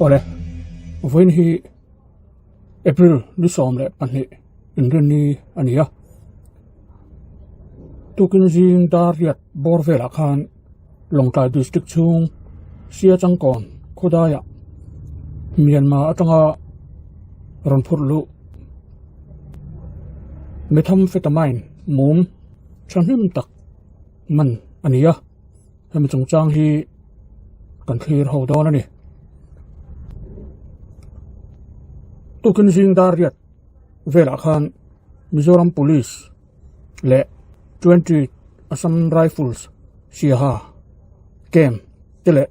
Awle, vawiin hi April ni 12 inrinni a ni a. Tukin zing dar riat bawr velah khan Lawngtlai District chhung Sia Changkawn khawdaiah Myanmar atanga rawn phurh luh Methamphetamine mum thahnem tak man a ni a. Hemi chungchang hi kan thlir ho dawn a ni. Tukin zing dar riat velah khan Mizoram Police leh 20 Assam Rifles Siaha Camp te leh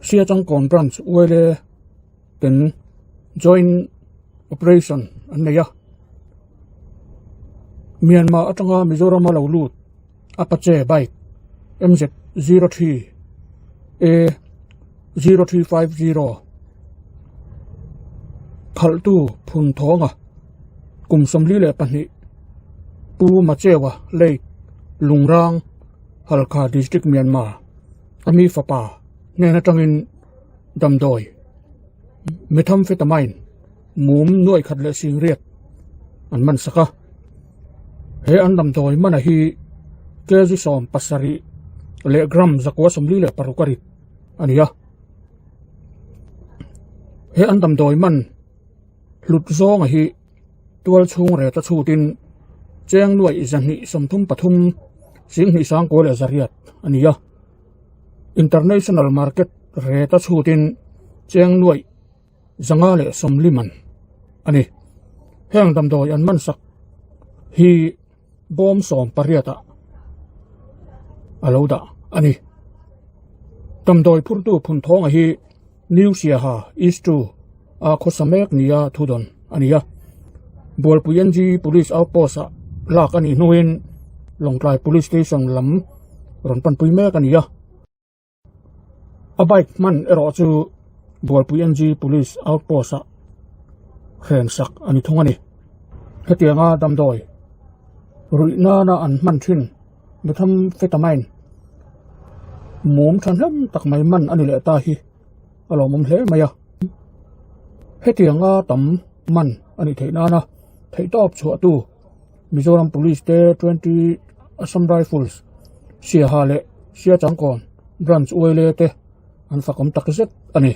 Siachangkawn Branch ULA ten joint operation an nei a. Myanmar atanga Mizoram a lo lut Apache bike MZ 03 A 0350 khalhtu phun thawnga kum 42 Pu Machewa Lake Lungrang Halkha District Myanmar ami fapa hnen atangin damdawi methamphetamine mum nuai khat leh sing riat an man sak a he an damdawi mana hi kg 17 leh gram 146 a rit a ni a he an damdawi man hlut zawnga hi tual chhung reta chhutin cheng nuai 233 sing hnih sang kaw leh zariat a ni a international market reta chhutin cheng nuai zanga leh sawmliman a ni heng damdawi an man sak hi bawm 18 ah a lo dah a ni damdawi phurtu phun thawnga hi New Siaha East 2 a khawsa mek nia thudawn a ni a Bualpui NG Police Outpost ah lak a nih hnuin Lawngtlai Police Station lam rawn panpui mek a ni a a bike hman erawh chu Bualpui NG Police Outpost ah hren sak a ni thung a ni hetianga damdawi ruih nana an hman thin methamphetamine mum thahnem tak mai man a ni leh ta hi a lawmawm hle mai a hetianga tam man a nih theih nana theihtawp chhuah tu Mizoram Police te 20 Assam Rifles Siaha leh Siachangkawn Branch ULA te an fakawm tak zet a ni.